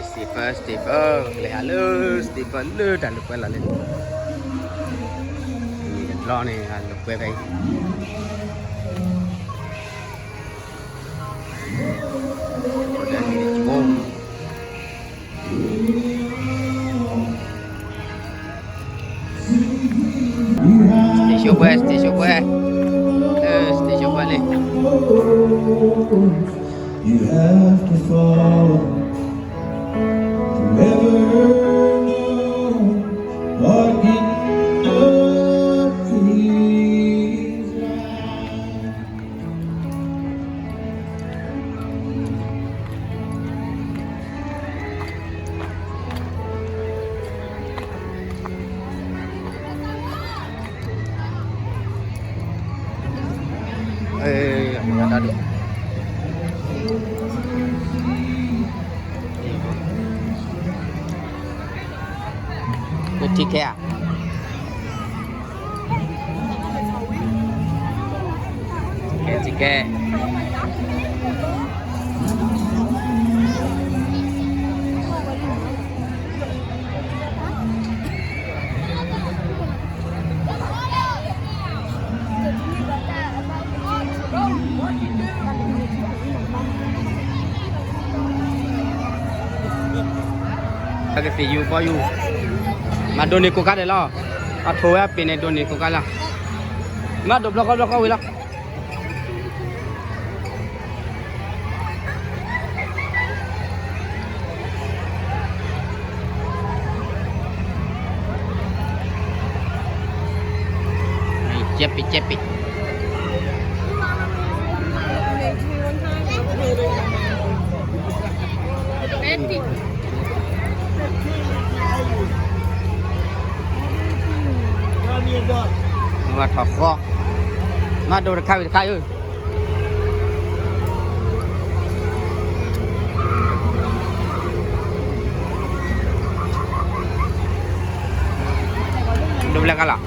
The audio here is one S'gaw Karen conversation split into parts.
State Fair, State Fair, ကလဲၤဟးလၢ State Fair လၢတၢ်လိာ်ကွဲလီၤလၢန့ၣ်, တဘျီန့ၣ် လိာ်ကွဲဖဲအံၤ, Station ဘွဲ Station ဘွဲ, လၢ Station ဘွဲလံ. You have to fall to ever know what enough is like. ကဲ ကဲ ကဲ. အကသ့ၣ်ယူၤဘီယူၤ, မၤဒိးန့ၢ်ကိးကါဒဲးလီၤ. အထိၣ်ဝဲအပ့ၤန့ၣ် ဒိးန့ၢ်ကိးကါလီၤ. မၤဒိးဘျီဃီဘျီဃီဝံၤလီၤ. ကဲပ့ၤ ကဲပ့ၤ. မၤထီၣ်ဃီ, မၤဒိးတခါဝံၤတခါဧၢ. ဒိးဘျဲၣ်ကါလီၤ,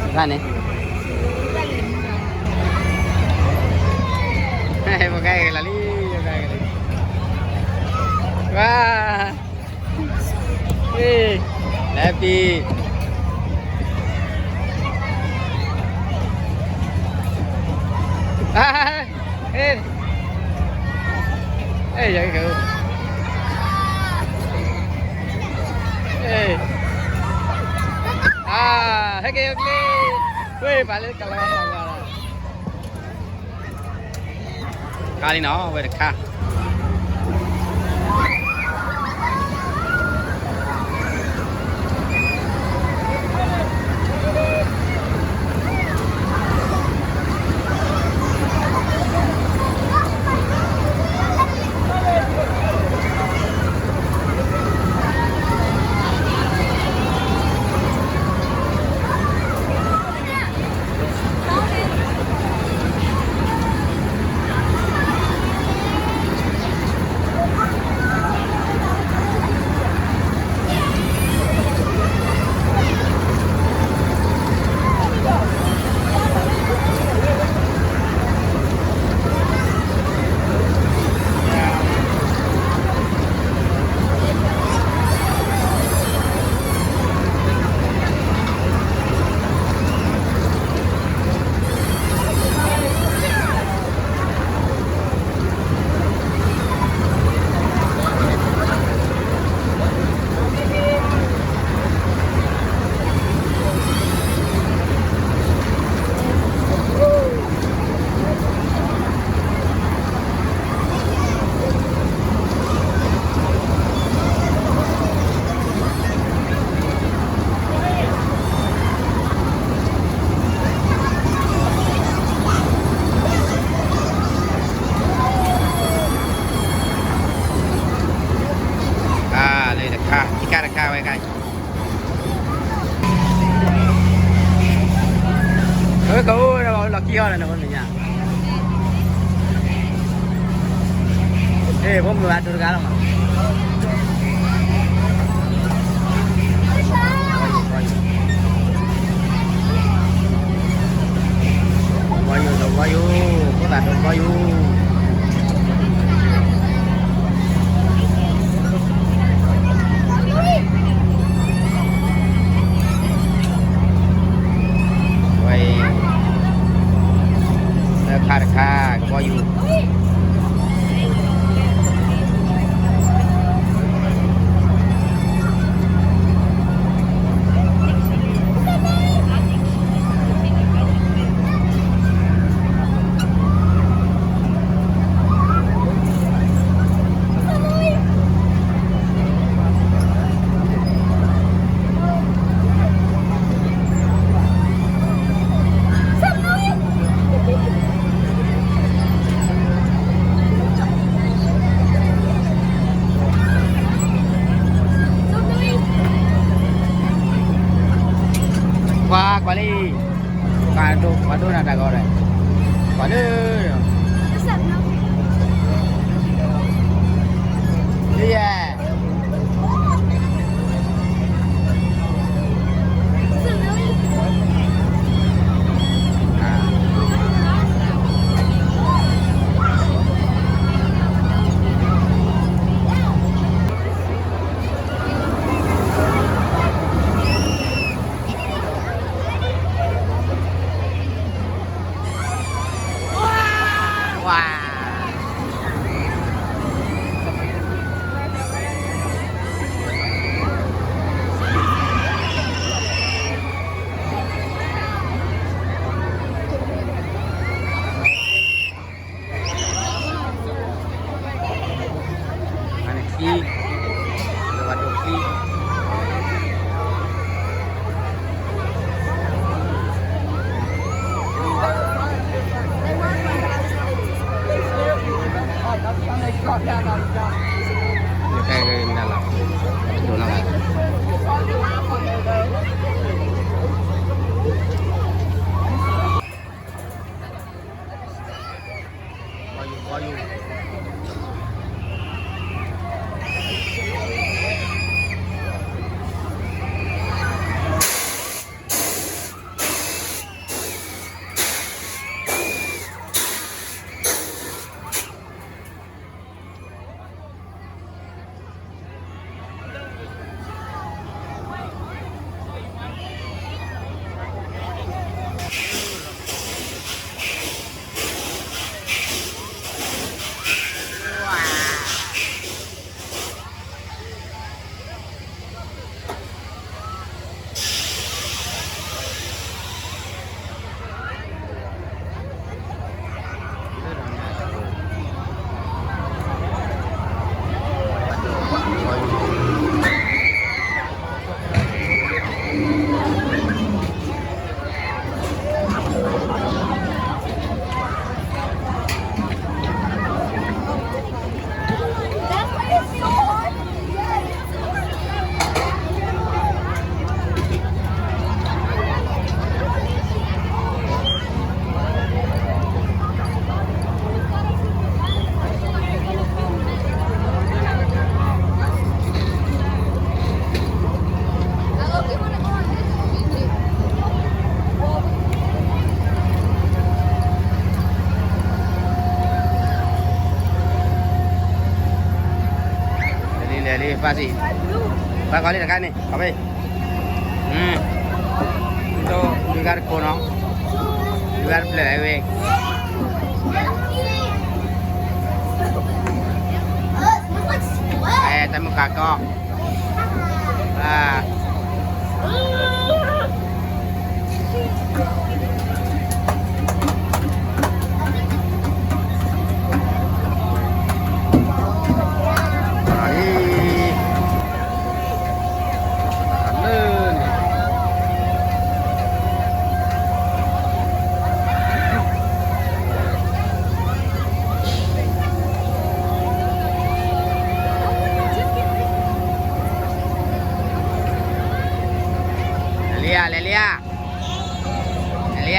တခါန့ၣ်, ပကဲကလီၤလံ, ပကဲကလီၤလံ, ဝါ. ဟ့ၣ်, လဲၤပံၤ, ဟ့ၣ်, ဟ့ၣ်, ယက, ဟ့ၣ်, ဟဲက့ၤယကျ့, ဝ့ၢ်ပာ်လၢကလီၤလီၤလီၤ. ခါလံနီၤ ဝဲတခါ. အါ လၢတခါ ခံခါတခါဝဲခါ, အကအိၣ်ဒီးလီၤခံဟီၣ်လၢနဝဲမ့ၢ်ညါ, အ့ ဖိမုၣ်အဒိတဂၤလီၤမး. ဒိးဘီယိၣ် ဒိးဘီယိၣ် ဖိသၣ်ဒိးဘီယိၣ်. တခါ ကဘီယူၤ ကွၢ်ကွၢ်လံ, ပှၤဒိၣ်နၤတၢ်ဂီၤဒီး, ကွၢ်လၢ, လၢယဲ အနခံ, လၢဝဲဒိၣ်ခံ, ဖဲနလၢ, ဒိၣ်နဂၤ ပယီၤ, ပယီၤ.လဲၤလံ လဲၤလံ ပၢ်စံး, ပၢ်ကီလံတခါန့ၣ် ကီဘ့ၣ်, ဒုးဂၤတခိၣ်နီၤ, ဒုးဂၤတဖျၢၣ်ဝဲ, တၢ်မုၢ်ကၤကီ လဲၤလံဧါ, လဲၤလံဧါ, လဲၤလံဧါ. လ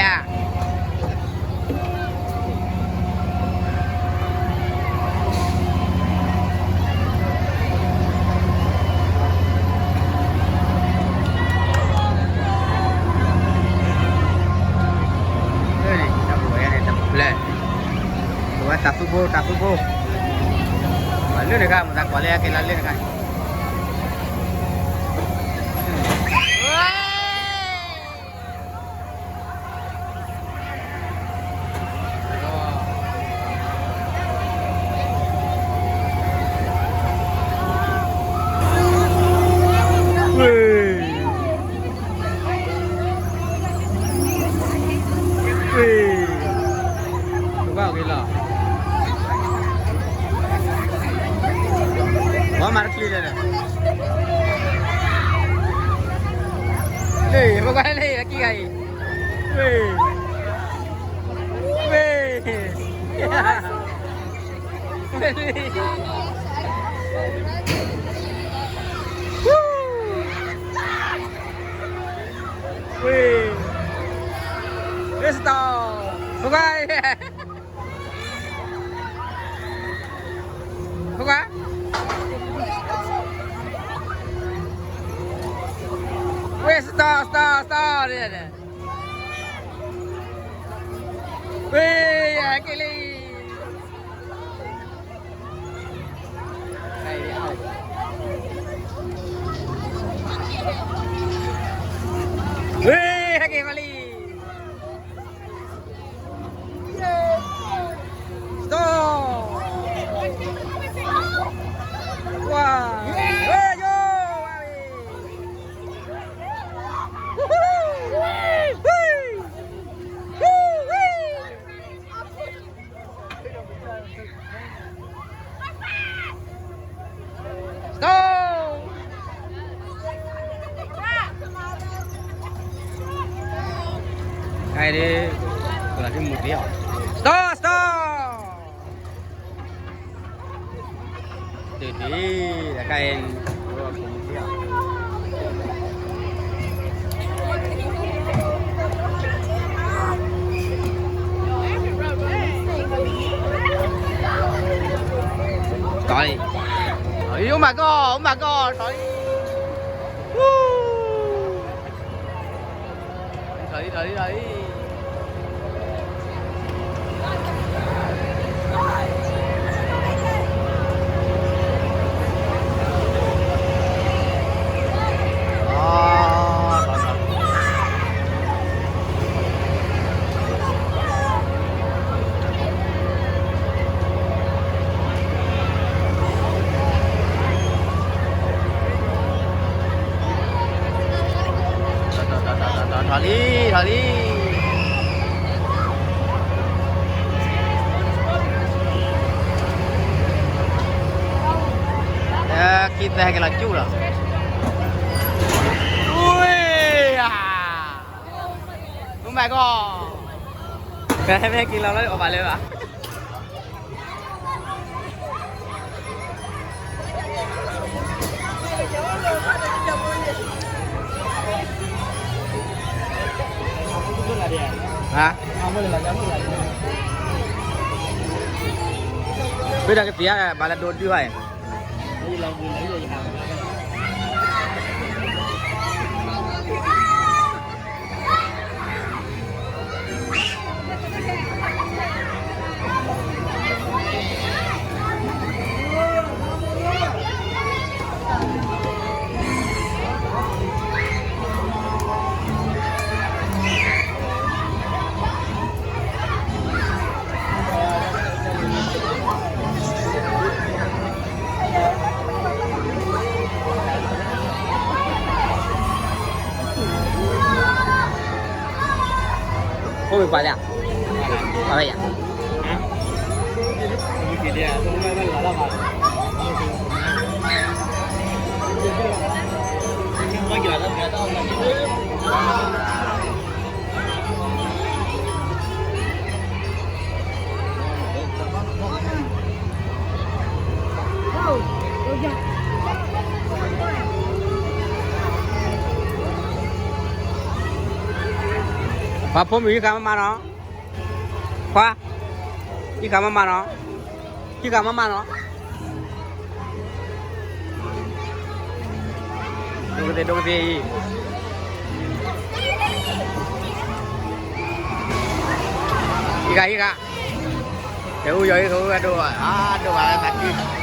ၢန့ၣ် တၢ်ပဝဲန့ၣ် တပျဲၢ်, ပဝဲတၢ်သူဖိ တၢ်သူဖိ, လၢန့ၣ်ခါ မတၤကွၢ်လၢက့ၤလၢလၢန့ၣ်ခါန့ၣ် ဒီး ဂ့ၤလီၤ, ဝဲမၤတချံလဲၣ်, လၢ ပကွၢ်လၢ ကံဂၤအံၤ, ဝ့ၢ်, ဝ့ၢ်, ဝ့ၢ်, ဝ့ၢ်စတီ, ပကွၢ် ပကွၢ်, ဝ့ၢ် stop stop stop န့ၣ်, ဝ့ၢ် ယဟဲက့ၤလံ, ဝ့ၢ် ဟဲက့ၤဃီလံ. Stop! Wow! Hey, yo! Woohoo! Woo! Woo-wee! Stop! ကဲဒ်, ကလၤဒ်မူတ့ၢ်အီၤ, stop stop! ဒ်ဒ်, ကဲ, တီၤလံ, oh my god, oh my god, တီၤလံ, တီၤလံ, တီၤလံ, တီၤလံ. ထီၣ်လံ, ထီၣ်လံ. ခံသၢဟဲက့ၤလီၤကၠူၣ်လီၤ. ဝ့ၢ်ဧါ, oh my god, ဖဲမ့ၢ်ဟဲက့ၤလီၤလီၤ အီၣ်ဘၣ်လၢၤဘၣ်. ဟါ, ဝ့ၢ်ဒီးကသံၣ်ဧါ, ဘၣ်လၢဒိဒုဟါအံၤ. အိၣ်မ့ၢ်ပှၤလဲၣ်, ပှၤဝဲယၤ. Oh, oh, yeah. ပှၤဖိမုၣ် ဟံးဃာ်မးမးနီၤ, ခွါ, ဟံးဃာ်မးမးနီၤ, ဟံးဃာ်မးမးနီၤ. ဒိၣ်ကသ့ၣ် ဒိၣ်ကသ့ၣ်အံၤ, ဟံးဃာ် ဟံးဃာ်, ကဲအူယီၤအံၤ ကအိၣ်ဝဲဒိၣ်ဘၣ်, အါဒိၣ်ဘၣ်လၢသးခု.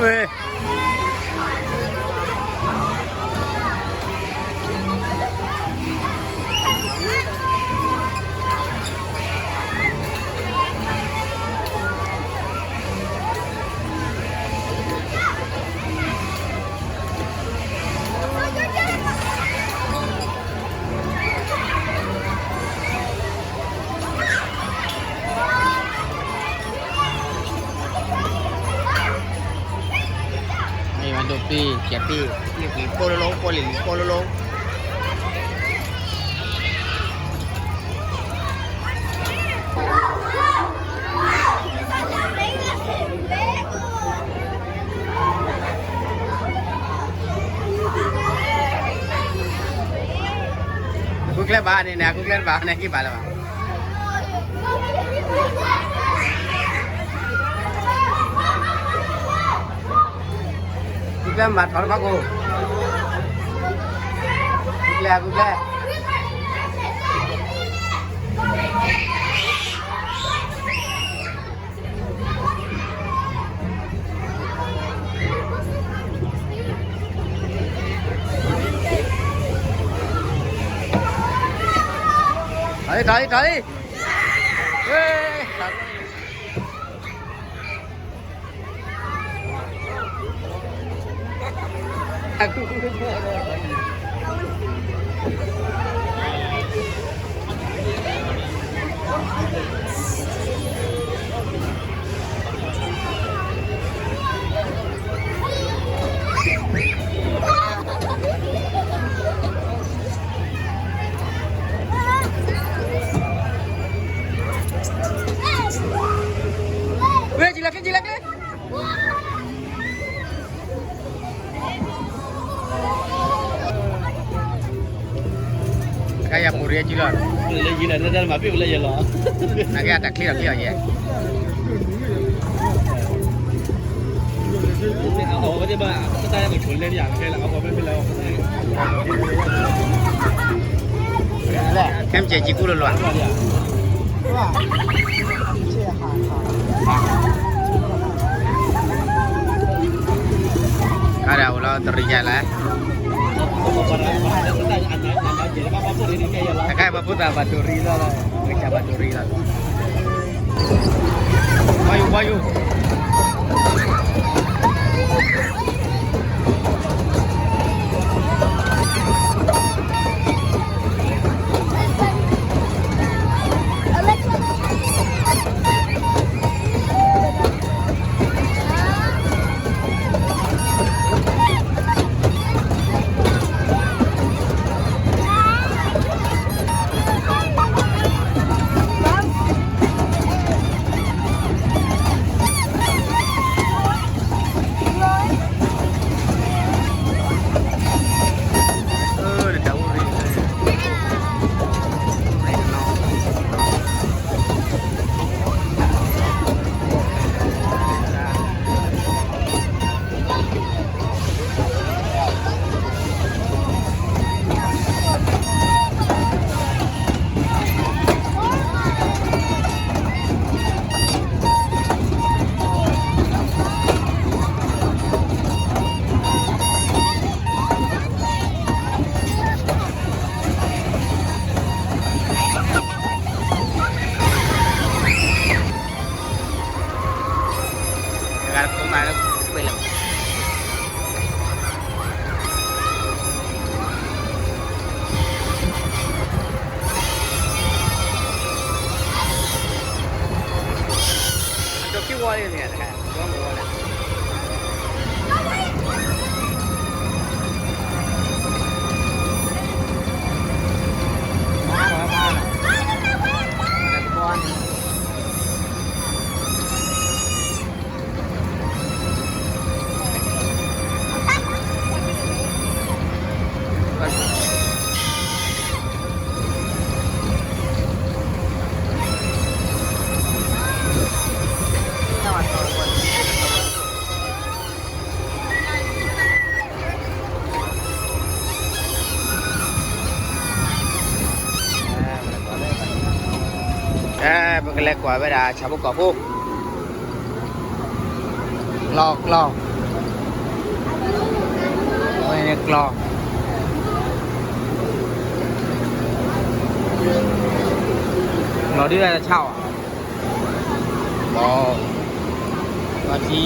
ဝဲ ပှၤ ကဲးတ့ၢ် လံၤပိၢ်လီၤလီၤ ပိၢ်လံၤ လံၤပိၢ်လီၤလီၤ အကူကျဲဘၣ်န့ၣ်န့ၣ် အကူကျဲတဘၣ်န့ၣ် က့ၤဘၣ်လၢၤဘၣ်. ကူကျဲမၤထီၣ်တဘၣ်ကိၣ်, ကူကျဲ ကူကျဲ. ထီၣ်လံ ထီၣ်လံ ထီၣ်လံ. ဝဲ ကံလၢ်ကျဲ ကံလၢ်ကျဲ. ကယၤပူၤရံကံလီၤ, လၢယံၤလၢနတၢ်မၤပ့ၢ်ဝဲလၢယလီၤ, နကဲအတၢ်ချံလီၤချံလီၤယဲ. အဝဲသ့ၣ်ဘၣ် တၢ်ယၤကဆိးလဲၣ်ယၤခဲလၢာ် အဝဲမ့ၢ်မ့ၢ်လၢ ခဲမ့ၢ်ကဲကံကူၣ်လီၤလီၤ. အဒၣ်အိၣ်လီၤတရံးယၤလၢ တခါဘၣ်ဖိသၣ်ဘၣ်ဒိရံလီၤ, ကစၢ်ဘၣ်ဒိရံလီၤ. ဘၣ်ယိၣ် ဘၣ်ယိၣ်. ပကလဲၤကွၢ်ဝဲဒၣ်ဆၣ်ဖိကီၢ်ဖိ, ကျီ ကျီ, ကျီ, ကျီဒ်ဝဲတဆါအီၤ, ဘီ, ဘီ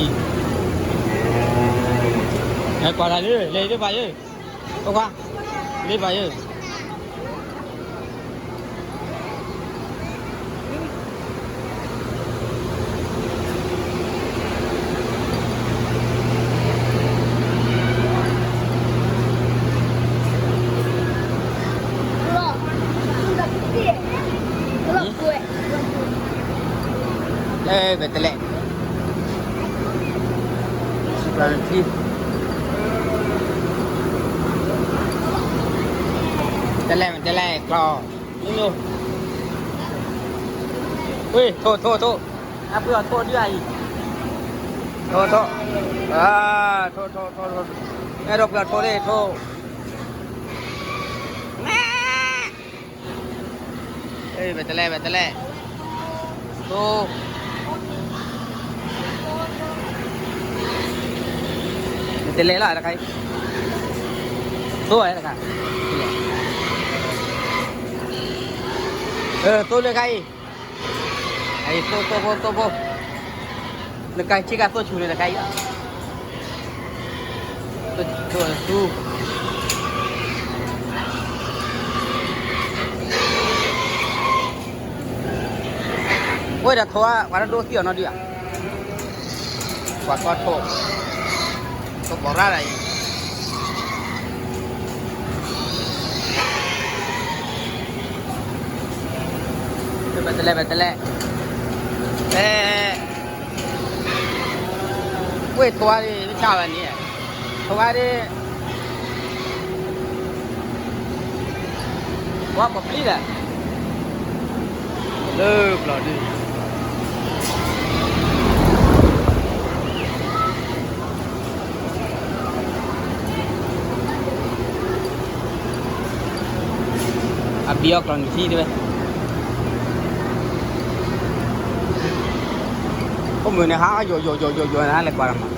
ထံ, ကွၢ်တၢ်လၢ လဲၤလၢပှၤယၢ်, ကွၢ်, လၢပှၤယၢ်. တလဲၣ်, တလဲၣ် တလဲၣ် ကျီ, ဝ့ၢ် ထိၣ် ထိၣ် ထိၣ်, အပှ့ၤအီၤထိၣ်ဒုၣ်အံၤ, ထိၣ် ထိၣ်, ထိၣ် ထိၣ် ထိၣ် ထိၣ်, အဲၣ်ဒိးပှ့ၤအီၤထိၣ်လံ ထိၣ် ဘဲတလဲၣ် ဘဲတလဲၣ်, ထိၣ်, ဘဲတလဲၣ်လီၤတခါအံၤ, ထိၣ်ဝဲတခါ, ထိၣ်လၢခါအံၤ, အံၤ ထိၣ် ထိၣ်ဖိ ထိၣ်ဖိ, နကဆ့ကၤထိၣ်ဆူၣ်န့ၣ်တခါအံၤလီၤ, ထိၣ်ဆူၣ် ဝဲဒီးထိၣ်ဧါ ပှၤတဒိသံအီၤနီတဒုဧါ, ပှၤကီထိၣ်, ထိၣ်ပိာ်ရၣ်ဒၣ်အံၤ, ဘဲတလဲၣ် ဘဲတလဲၣ်, အဲ ဝ့ၢ်ထိၣ်ဝါဒ် မ့ၢ်ဆါဝဲန့ၣ်, ထိၣ်ဝါဒ် ဝါပှၤပျံၤဒီး လၢပျီဒ် အဘံအီၣ်ကျီၢ်နုၢ်ထံတဝဲ, အိၣ်မုာ်န့ၣ်ဟးယိာ်ယိာ်ယိာ်ယိာ်ယိာ်န့ၣ် ဟးလဲၤကွၢ်လီၤမး,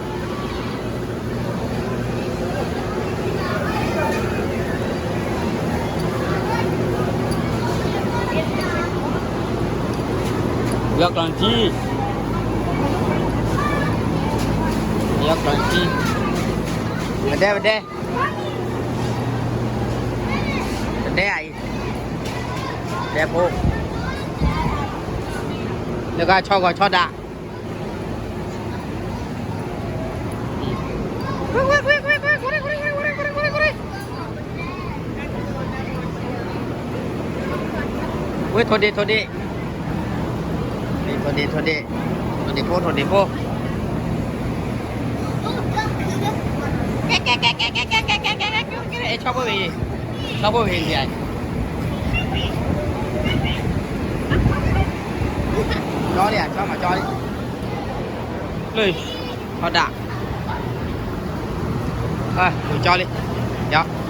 ဘံအီၣ်ကျီၢ်နုၢ်ထံ, ဘံအီၣ်ကျီၢ်နုၢ်ထံ, ပဒဲပဒဲ ပဒဲအံၤ, ဒဲဖိ, လၢကဆီဂီၤဆီဒၣ်, ဝ့ၢ်ထိၣ်ဒ့ၣ်ထိၣ်ဒ့ၣ်, ထိၣ်ဒ့ၣ်ထိၣ်ဒ့ၣ်, ထိၣ်ဒ့ၣ်ဖိ ထိၣ်ဒ့ၣ်ဖိ, အဲ ဆီဖိဝ့ၢ်, ဆီဖိဝ့ၢ်ယၤ, ကၠီလံ ကၠီမးကၠီလံ, လၢ ထီဒါ, ကၠီလံ, ယၤ